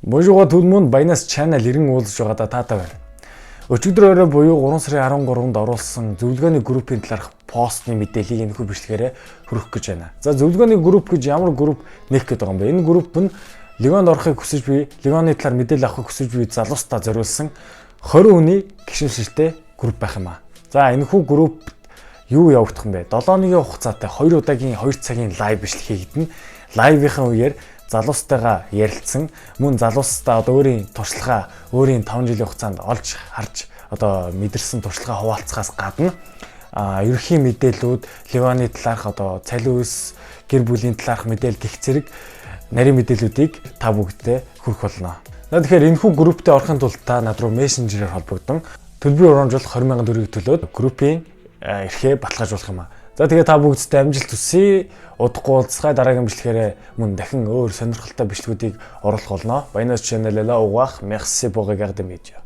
Bonjour tout le monde, Binance Channel иргэн уулзж байгаадаа таатай байна. Өчигдөр орой буюу 3 сарын 13-нд оруулсан зөвлөгөөний группийн талаарх постны мэдээллийг энэхүү бичлэгээрээ хүргэх гэж байна. За, зөвлөгөөний групп гэж ямар групп нээх гээд байгаа юм бэ? Энэ групп нь Легонд орохыг хүсэж буй, Легоны талаар мэдээлэл авахыг хүсэж буй залуустаа зориулсан 20 хүний гишүүншилтэй групп байх юм аа. За, энэхүү групп юу явагдах юм бэ? 7 хоногийн хугацаатай 2 удаагийн 2 цагийн live бичлэг хийгдэнэ. Live-ийн үеэр залуустайгаа ярилцсан, мөн залуустаа одоо өөрийн туршлагаа, өөрийн 5 жилийн хугацаанд олж харж, одоо мэдэрсэн туршлагаа хуваалцахаас гадна ерөнхий мэдээллүүд, Ливаны талаарх, одоо цалин өс, гэр бүлийн талаарх мэдээлэл гэх зэрэг нарийн мэдээллүүдийг та бүгдтэй хүргэх болно. За, тэгэхээр энэхүү групптэй орохын тулд та над руу мессенжерээр холбогдсон төлбөрийн урамжуулах 20 сая төгрөгийг төлөөд группийн эрхээ баталгаажуулах юм а. За, тэгээ та бүгдтэй амжилт хүсье. Удахгүй уулзцгаая, дараагийн бичлэгээрээ мөн дахин өөр сонирхолтой бичлэгүүдийг оруулах болно. Binance Channel-аа угаах. Merci pour regarder mes vidéos.